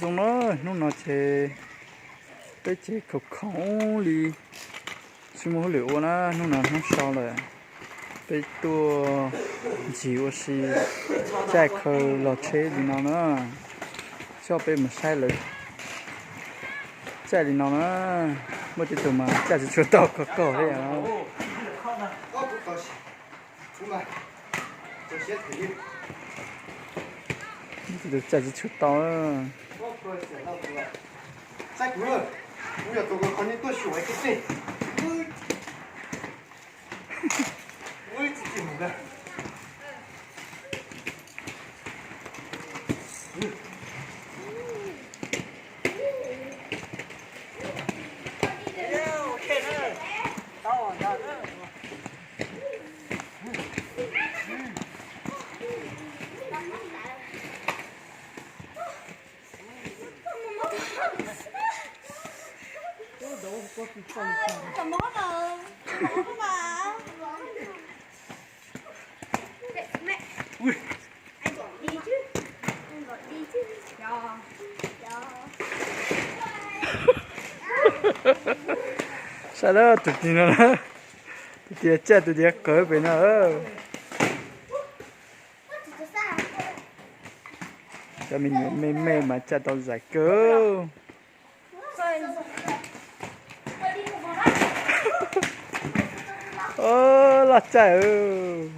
Zoo na, hnub no ces peb ces khoom khoom li tsis muaj hauj lwm ua na, hnub no hnub so lawm. Peb tuaj ncig ua si, caij khaws los tsheb li no na. Coj peb mus saib lawv caij li no na. Muaj tej tug mas caij tsis tshua tau, kog kog thiab. Muaj tej tug caij tsis tshua tau. Saib lawm, tus tim no na, tus tim caij tus tim qawv pem no. Cov me nyuam me me mas caij tau zais kawg. Loj caij.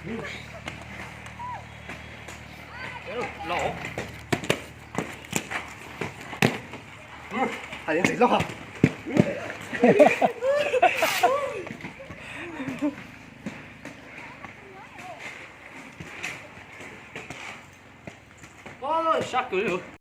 Los. Hais ntxim loj. Sab kwv.